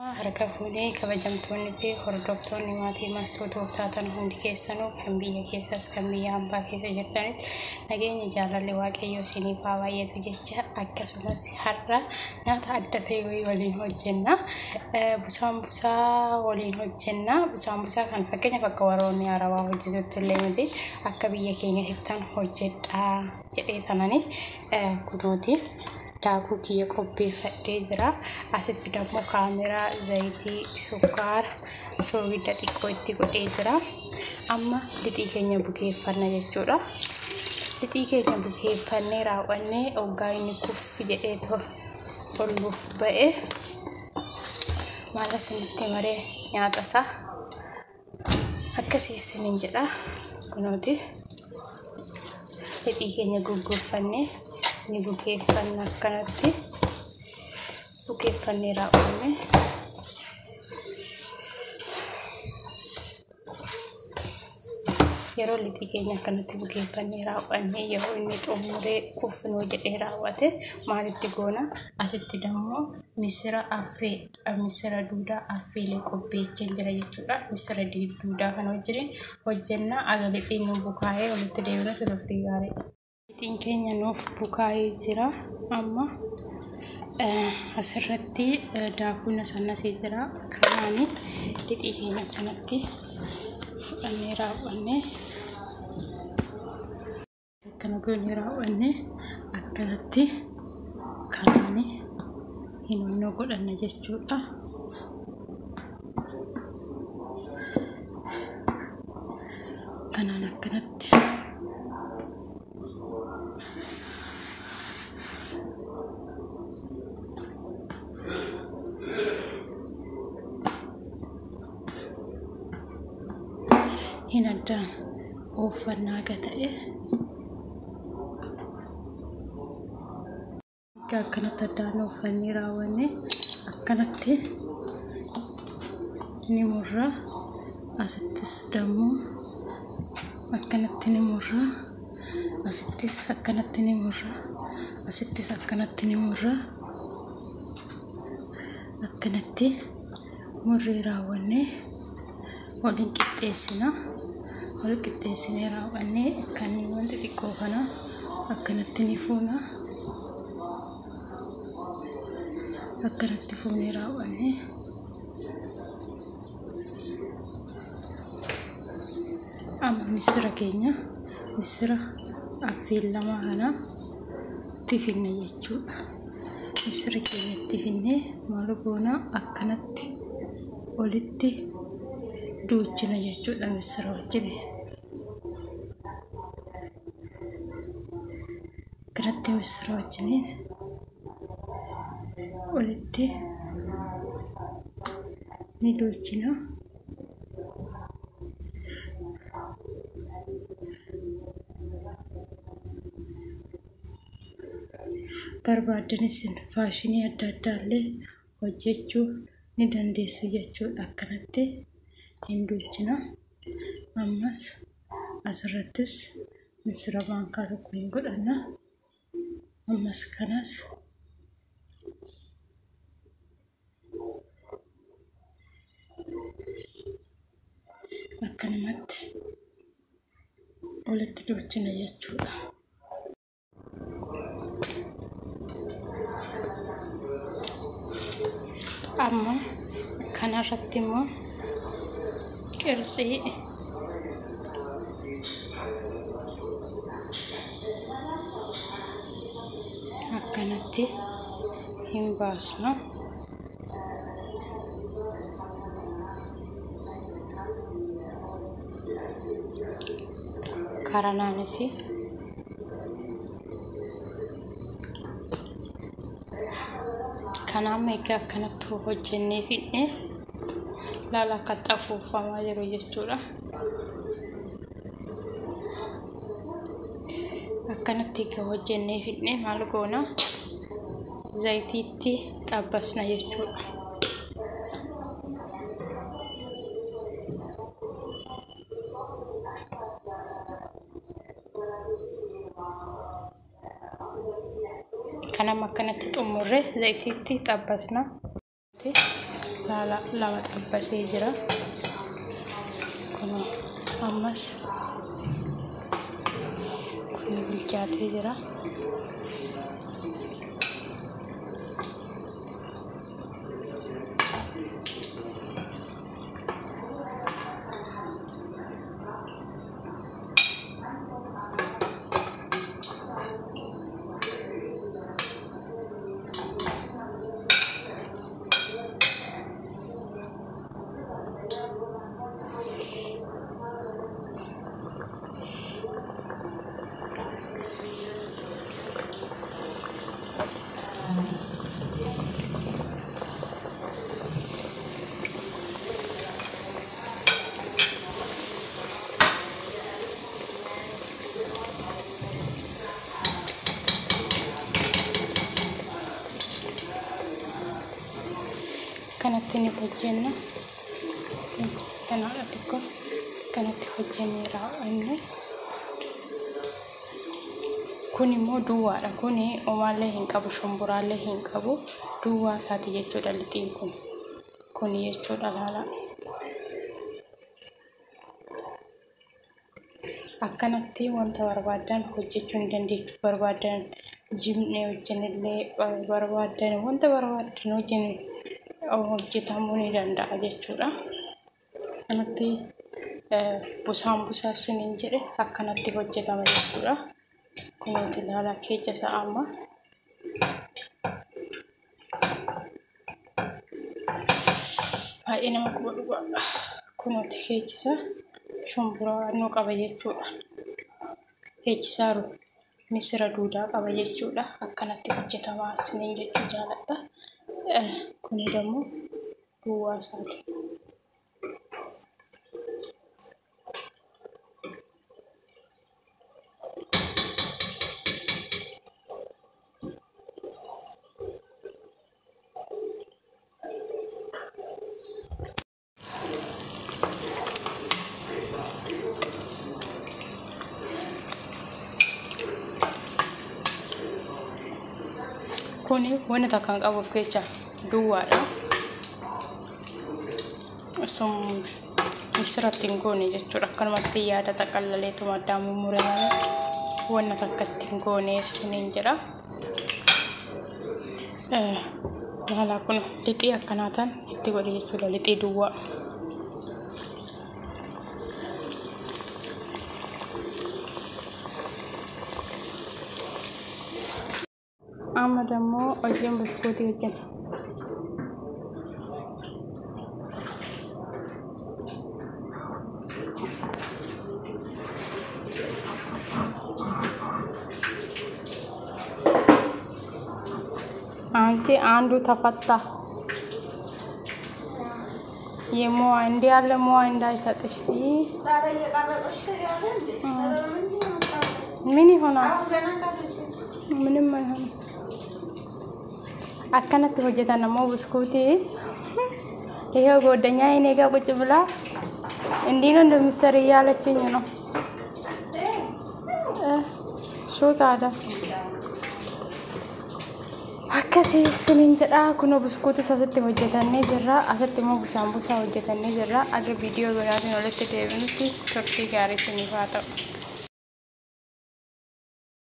Harka fuunee kabajamtoonni fi hordoftoonni maatii mastoota taatan hundi keessanuu kan biyya keessas kan biyya hambaa keessa jirtanitti nageenya jaalalli waaqayyoo isiniif haa baay'atu jecha akkasumas har'a nyaata adda ta'e wayii waliin hojjenna. Busaambusaa waliin hojjenna. Busaambusaa kan fakkeenyaaf akka warroonni arabaa hojjetutti illee miti akka biyya keenyatti hojjedhaa jedhee sanani kunuuti. Daakuu kiyya qopheeffadhee jira. Asitti dammoo kaameraa, zayitii, sukkaara, soogidda xiqqoo itti godhee jira. Amma lixii keenya bukeeffanna jechuudha. Lixii keenya bukeeffannee raawwannee hoggaa inni kuffi jedhee tolluuf ba'e maal isinitti maree nyaata isaa akkasii isiniin jedha. Kunooti lixii keenya goggoffannee ni bukeeffanna akkanatti bukeeffannee raawwanne. Yeroo lixii keenya akkanatti bukeeffannee raawwanne yeroo inni xumuree kufnuu jedhee raawwate maalitti goona? Asitti dammoo misira affee misira duudaa affeelee qopheessee jira jechuudha. Misira duudaa kana wajjin hojjenna. Aga lixiin nu bukaa'ee walitti deebinutti turtii gaariidha. Lixiin keenya nuuf bukaa'ee jira. Amma asirratti daakuun asannasee jira. Kanaani lixii keenya akkanatti fudhannee raawwannee akkana goonee raawwannee akkanatti kanaani hinonnoo godhanna jechuudha. Kanaan akkanatti hin addaan ooffannaa aga ta'e. Akkanatti addaan ooffannee raawwanne akkanatti ni murra. Asittis dammoo akkanatti ni murra. Asittis akkanatti ni murra. Asittis akkanatti ni murra. Akkanatti murree raawwannee waliin qixxeessina. Wal qixxeessinee raawwannee kanneen wanti xiqqoo kana akkanatti ni fuuna. Akkanatti fuunee raawwannee amma misira keenya misira affeellamaa kana itti finna jechuudha. Misira keenya itti finnee maal goona akkanatti walitti duuchina jechuudha misira wajjin. Akkanatti misira wajjin walitti ni duuchina. Barbaaddanis faashinii adda addaa illee hojjechuu ni dandeessu jechuudha. Akkanatti hin duuchina. Ammas asirrattis misira baankaa tokko hin godhanna. Ammas kanas akkanumatti walitti duuchina jechuudha. Amma kanarratti immoo qirtsii akkanatti hin baasna. Karanaanis kanaaf egaa akkanatti hojjennee fidne laala akka afuufamaa jiru jechuudha. Akkanatti egaa hojjennee fidne maal goona zayitiitti xabbasna jechuudha. Kanama akkanatti xumurre zayitiitti xabbasna. Laala lama xabbasee jira. Kun ammas kun bilchaatee jira. Kanatti ni hojjenna. Kanaadha xiqqoo kanatti hojjennee raawwanne. Kun immoo duwwaadha. Kun omaallee hin qabu, shumburaallee hin qabu. Duwwaa isaati jechuudha lixiin kun. Kun jechuudha laala. Akkanatti wanta barbaadan hojjechuu ni dandeechu. Barbaadan jimnee hojjennellee barbaadan wanta barbaadan hojjenne hojjetamuu ni danda'a jechuudha. Kanatti busaan busaa isiniin jedhe akkanatti hojjetama jechuudha. Kunuuti ilaalaa keessa isaa amma. Baay'ee nama guba dhugaa. Kunuuti keessa isaa shumburaa nu qaba jechuudha. Keessa isaa misira duudaa qaba jechuudha. Akkanatti hojjetama isiniin jechuu jaaladha. Kuni ደግሞ duwwaa isaati. Kuni wanta takka hin qabu of keessaa duwwaadha. Osoo misiratti hin goone jechuudha. Akkanumatti yaada xaqallaleetuma addaan mummure malee wanna takka itti hin goone isiniin jedha. Laalaa kun lixii akkanaataan itti godhe jechuudha. Lixii duwwaa. Amma ደግሞ hojiin buskuutii hojjenna. አንቺ አንዱ ተፈታ። የሞዋ እንዲህ ያለ ሞዋ እንዳይሰጥሽ። ምን ይሆናል? ምንም አይሆንም። Akkanatti hojjetan ammoo buskuutii. ይሄው ጓደኛዬ እኔ ጋር ቁጭ ብላ እንዲህ ነው እንደሚሰሪ እያለችኝ ነው። ሹታዳ akkasii isiniin jedha. Kunoo buskuutis asitti hojjetannee jirra. Asitti immoo busaan busaa hojjetannee jirra. Aga viidiyoo biraatiin walitti deebinutti turtii gaarii isiniif haa ta'u.